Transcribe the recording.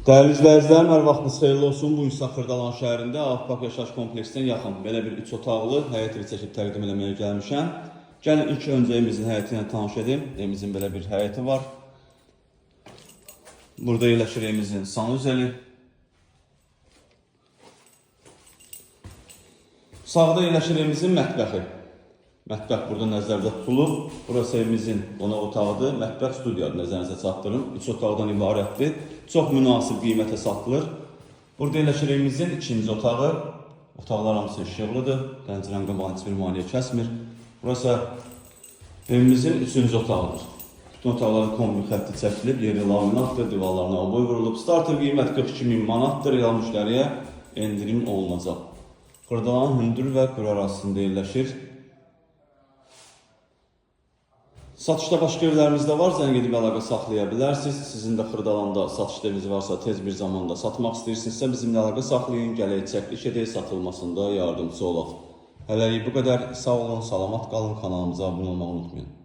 Dəyərli izləyicilər, hər vaxtınız xeyirli olsun. Bu gün sizə Xırdalan şəhərində Avpak Yaşayış Kompleksindən yaxın belə bir 3 otaqlı həyət evi çəkib təqdim eləməyə gəlmişəm. Gəlin ilk öncə evimizin həyəti ilə tanış edim. Evimizin belə bir həyəti var. Burada yerləşir evimizin sanuzeli. Sağda yerləşir evimizin mətbəxi. Mətbəx burada nəzərdə tutulub. Burası evimizin qonaq otağıdır. Mətbəx studiyadır, nəzərinizə çatdırım. 3 otaqdan ibarətdir. Çox münasib qiymətə satılır. Burada yerləşir evimizin ikinci otağı. Otaqlar hamısı işıqlıdır. Pəncərənin qabağını heç bir maneə kəsmir. Burası evimizin üçüncü otağıdır. Bütün otaqların kombi xətti çəkilib, yeri laminatdır, divarlarına oboy vurulub. Starter qiymət 42 min manatdır. Real müştəriyə endirim olunacaq. Xırdalan hündür və quru ərazisində yerləşir. Satışda başqa evlərimiz də var. Zəng edib əlaqə saxlaya bilərsiniz. Sizin də Xırdalanda satışda eviniz varsa, tez bir zamanda satmaq istəyirsinizsə bizimlə əlaqə saxlayın. Gələk çəkiliş edək, satılmasında yardımçı olaq. Hələlik bu qədər. Sağ olun, salamat qalın. Kanalımıza abunə olmağı unutmayın.